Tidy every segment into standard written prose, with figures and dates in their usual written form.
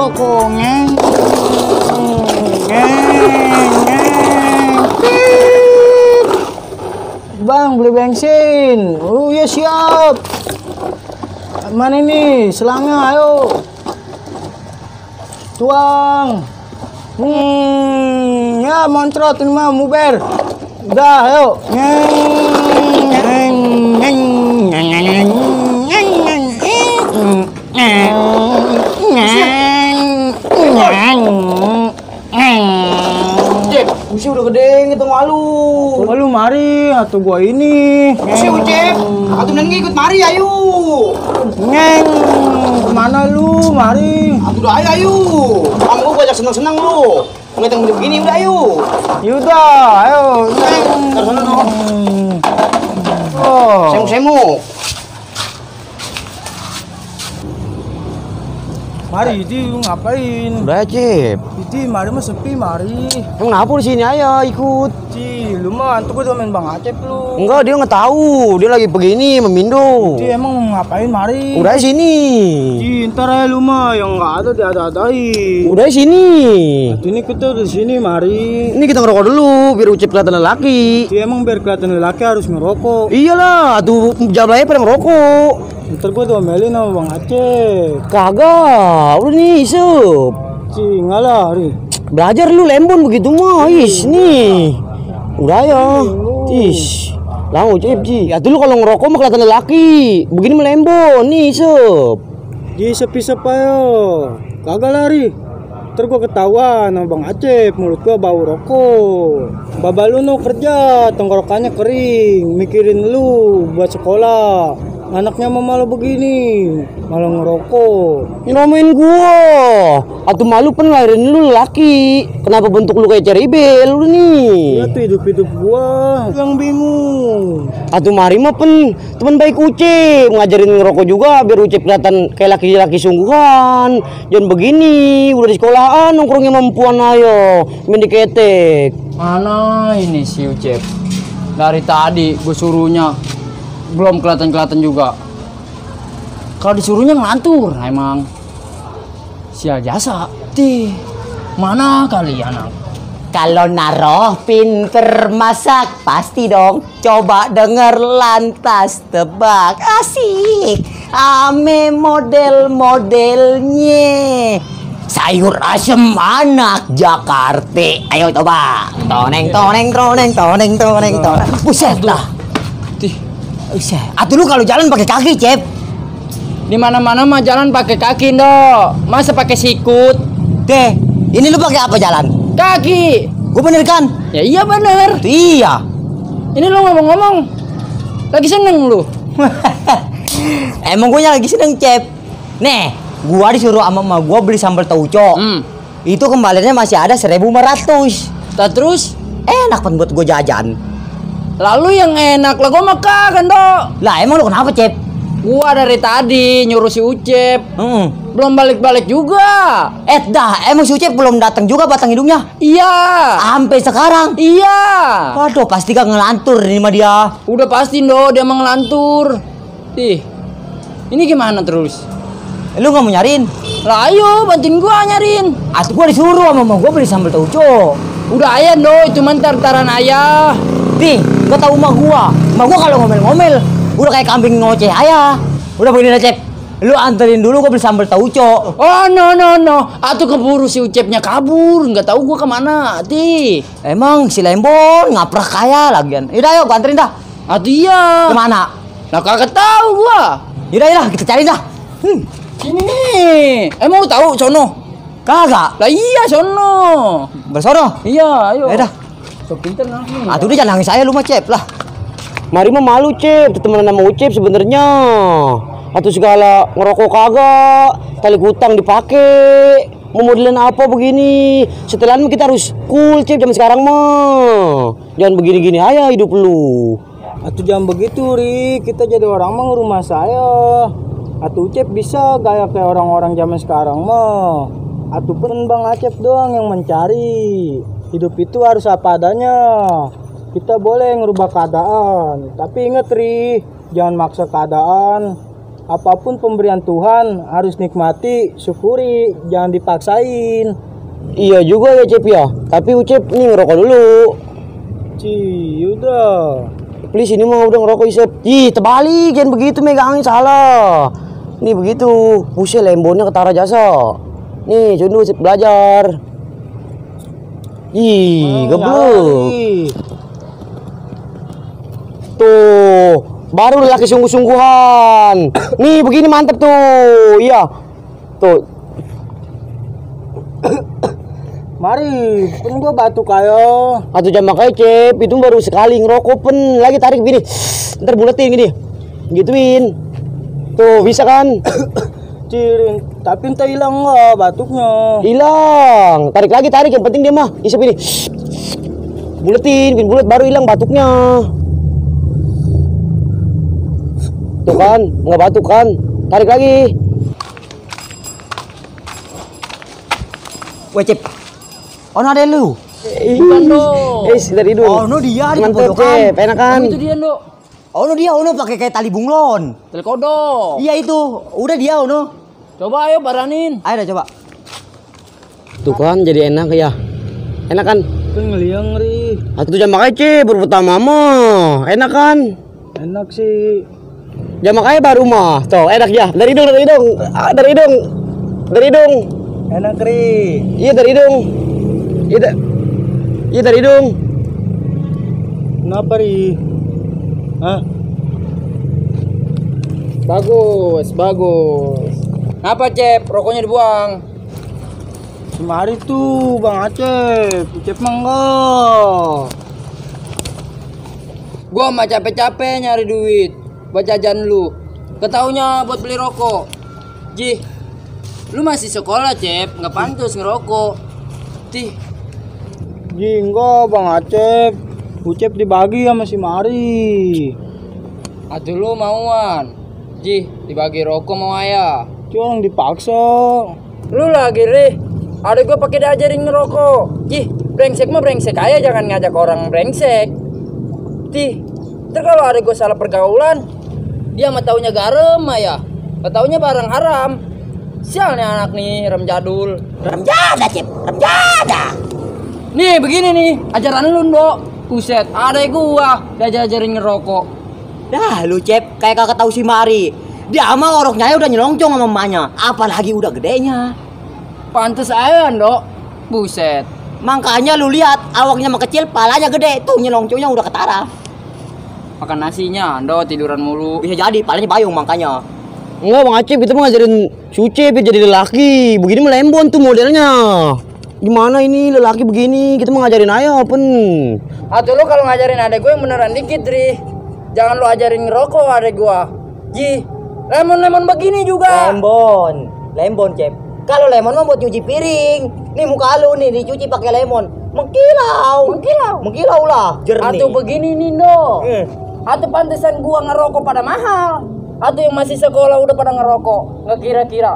ngerokok. Bang, beli bensin. Oh ya siap. Mana ini selangnya, ayo. Tuang. Ya moncrot ini mah muber. Udah, ayo. Cep, usia udah gede gitu malu. Malu mari atau gua ini. Usia Cep, atuh nanti ikut mari ayo. Kemana lu? Mari. Atuh udah ayo. Kamu gua ajak seneng-seneng lu. Ngeliat yang begini udah ayo. Yaudah, ayo. Taruh sana no. Oh. Semuk-semuk. Mari, Idi, lu ngapain? Udah Cep. Idi, mari mah sepi, mari. Emang ngapa di sini ayo ikut? Ci, lu mah antuk udah main Bang Acep lu. Enggak, dia nggak tahu. Dia lagi begini memindo. Ci, emang mau ngapain, mari? Udah sini. Ci, ntar aja lu mah yang nggak ada diada-adain. Udah sini. Ini kita di sini, mari. Ini kita ngerokok dulu biar Ucep kelihatan lelaki. Ci, emang biar kelihatan lelaki harus ngerokok. Iyalah, tuh jablay pada ngerokok. Ntar gua domelin sama Bang Acep. Kagak, udah nih sup. Ci, ngalah, Ri. Belajar lu lembon begitu mah, nih. Udah ya, lah Ucep Ji. Ya dulu kalau ngerokok mah kelihatan lelaki. Begini melembon nih sup. Ji, sepi-sepi ayo. Kagak lari. Ntar gua ketahuan sama Bang Acep, mulut gua bau rokok. Baba lu no kerja, tenggorokannya kering, mikirin lu buat sekolah. Anaknya mah malah begini, malah ngerokok. Nyoromain gua. Atuh malu pen lahirin lu lelaki. Kenapa bentuk lu kayak ceribel lu nih? Iya tuh hidup-hidup gua yang bingung. Atuh mari mah pen teman baik Ucep, ngajarin ngerokok juga biar Ucep kelihatan kayak laki-laki sungguhan. Jangan begini, udah di sekolahan nongkrongnya mampuan ayo, main diketek. Mana ini si Ucep? Dari tadi gue suruhnya belum kelihatan juga. Kalau disuruhnya ngelantur emang. Sial jasa. Mana kalian? Kalau Naroh pinter masak pasti dong. Coba denger lantas tebak. Asik. Ame model-modelnya. Sayur asem anak Jakarta. Ayo coba. Toneng. Buset dah. Buset. Atuh lu kalau jalan pakai kaki, Cep. Di mana-mana mah jalan pakai kaki, Ndok. Masa pakai sikut? Deh, ini lu pakai apa jalan? Kaki. Gue bener kan? Ya iya bener. Iya. Ini lu ngomong-ngomong lagi seneng lu. Emang gue lagi seneng, Cep. Nih, gua disuruh sama emak gua beli sambal tauco. Itu kembaliannya masih ada 1.500. Terus Enak kan buat gua jajan. lalu yang enak lah gua mah kagak, Ndok. Lah emang lu kenapa, Cep? Gua dari tadi nyuruh si Ucep. Belum balik-balik juga. Dah, emang si Ucep belum datang juga batang hidungnya? Iya. Sampai sekarang? Iya. Waduh, pasti gak ngelantur ini mah dia. Udah pasti, Ndok, dia emang ngelantur. Ini gimana terus? Lu gak mau nyariin? Lah ayo bantuin gua nyariin. Atuh gua disuruh sama emak gua beli sambal tauco. Udah ayah, Ndok, itu taran ayah. Nih, gua tahu emak gua. Emak gua kalau ngomel-ngomel udah kayak kambing ngoceh ayah. Udah begini aja, Cep. Lu anterin dulu gua beli sambal tauco. Oh no. Atuh keburu si Ucepnya kabur, nggak tahu gua kemana. Emang si Lembon ngaprak kaya lagian. Yaudah yuk, gua anterin dah. Atuh iya. Kemana? Nah kagak tahu gua. Yaudah, kita cari dah. Sini nih. Emang lu tahu sono? Kagak. Lah iya sono. Bersono. Iya, ayo. Yaudah. So pinter langsung. Atuh dia jangan nangis saya lu mah, Cep lah. Mari mah malu Cep, temenan sama Ucep sebenarnya. Atau segala ngerokok kagak, tali kutang dipakai. Mau modelin apa begini? Setelan kita harus cool Cep zaman sekarang mah. Jangan begini-gini aja hidup lu. Atuh jangan begitu, Ri. Kita jadi orang mah rumah saya. Atuh Ucep bisa gaya kayak orang-orang zaman sekarang mah. Atuh pun Bang Acep doang yang mencari. Hidup itu harus apa adanya. Kita boleh ngerubah keadaan, tapi inget Ri, jangan maksa keadaan. apapun pemberian Tuhan harus nikmati, syukuri, jangan dipaksain. Iya juga ya Cep ya. Tapi Ucep nih ngerokok dulu. Udah. Please ini mah udah ngerokok Isep. Ih terbalik, jangan begitu megangin salah. Nih begitu, pusing lembonnya ke Tara Jasa. Nih coba Isep belajar. Ih geblek. Tuh, baru lelaki sungguh-sungguhan. Nih begini mantep tuh. Iya. Tuh. Mari, pun gua batuk ayo. Atau jam makai Cep, itu baru sekali ngerokok pen. Lagi tarik gini. Ntar buletin gini. Gituin. Tuh, bisa kan? Cirin, tapi entah hilang nggak batuknya. Hilang. Tarik lagi, tarik. Yang penting dia mah isep ini. Buletin, bikin bulet baru hilang batuknya. Tuh kan, nggak batuk kan? Tarik lagi. Weh Cep. Ono ada lu. Bukan dong. Dari dulu. Ono dia di Mantep pojokan. Cep, enak kan? Itu dia, Dok. Ono pakai kayak tali bunglon. Telkodo. Iya itu. Udah dia ono. Coba ayo baranin. Ayo dah coba. Tuh kan, jadi enak ya. Enak kan? Kan ngeliang ri. Atau jam makai Cep, baru pertama mah. Enak kan? Enak sih. Jam makai baru mah. Tuh, enak ya. Dari hidung, dari hidung. Ah, dari hidung. Dari hidung. Enak ri. Iya dari hidung. Iya dari hidung. Kenapa ri? Hah? Bagus, bagus. Apa, Cep? Rokoknya dibuang. Semari tuh Bang Acep. Acep mah enggak. Gua mah capek-capek nyari duit buat jajan lu. Ketaunya buat beli rokok. Ji, lu masih sekolah, Cep. Nggak pantas ngerokok. Tih, Enggak Bang Acep. Ucep dibagi sama si Mari. atuh lu mauan. Ji, dibagi rokok mau ayah. Cuma dipaksa. Lu lagi, Rih. Ada gua pakai diajarin ngerokok. Ji, brengsek mah brengsek aja, jangan ngajak orang brengsek. Tih, ntar kalau ada gua salah pergaulan, dia mah taunya garam ya. Taunya barang haram. Sial nih anak nih, rem jadul. Remjada Cep. Remjada. Nih begini nih, ajaran lu Ndok. Buset, ada gua diajarin ngerokok. Dah lu Cep, kayak kakak tahu si Mari. Dia mah oroknya udah nyelongcong sama emaknya, apalagi udah gedenya. Pantes aja Ndok. Buset. Makanya lu lihat awaknya mah kecil, palanya gede, tuh nyelongcongnya udah ketara. Makan nasinya, Ndok tiduran mulu. Bisa jadi palanya bayung makanya. Enggak Bang Acep, itu mah ngajarin Suci biar jadi lelaki. Begini melembon tuh modelnya. Gimana ini lelaki begini, kita mah ngajarin aja pen. Atuh lu kalau ngajarin adek gue yang beneran dikit, Ri. Jangan lu ajarin ngerokok adek gua. Ji, lemon begini juga. Lembon Cep. Kalau lemon mah buat nyuci piring. Nih muka lu nih dicuci pakai lemon. Mengkilau lah, jernih. Atuh begini nih, Ndok. Atuh pantesan gua ngerokok pada mahal. Atuh yang masih sekolah udah pada ngerokok. Nggak kira-kira.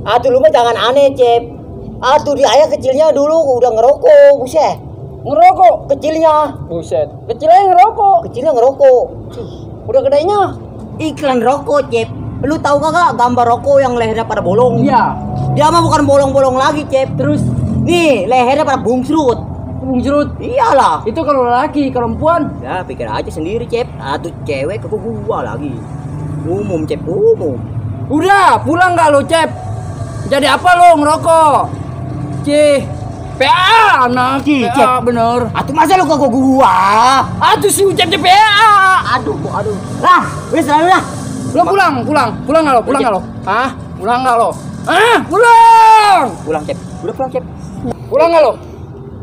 Atuh lu mah jangan aneh Cep. Atuh di ayah kecilnya dulu udah ngerokok, buset. Ngerokok. Kecilnya, Buset. Kecilnya ngerokok. Udah gedenya. iklan rokok Cep. Lu tahu kagak gambar rokok yang lehernya pada bolong? Iya. Dia mah bukan bolong-bolong lagi Cep. Terus nih lehernya pada bungsrut. Bung Jerut. Iyalah. Itu kalau laki, kalau perempuan. Ya pikir aja sendiri Cep. Atuh cewek ke gua lagi. Umum Cep, umum. Udah, pulang nggak lo, Cep? Jadi apa lo ngerokok? Cih, PA anak. Cih, PA Cep. bener. Atuh masa lu ke gua? Aduh si Ucep di PA. Aduh. Lah, wis lalu lah. Lo pulang nggak lo? Hah? Pulang nggak lo? Ah, pulang. Pulang Cep. Udah pulang Cep. Pulang nggak lo?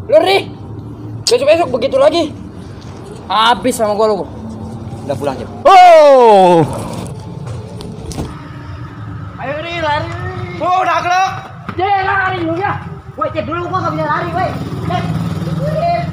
Lo Ri, besok begitu lagi. Habis sama gua lo. Udah pulang Cep. Oh. Ayo Ri, lari. Oh, udah gelap. Jangan lari lu ya. Woi Cep dulu gua enggak bisa lari, woi. Cep.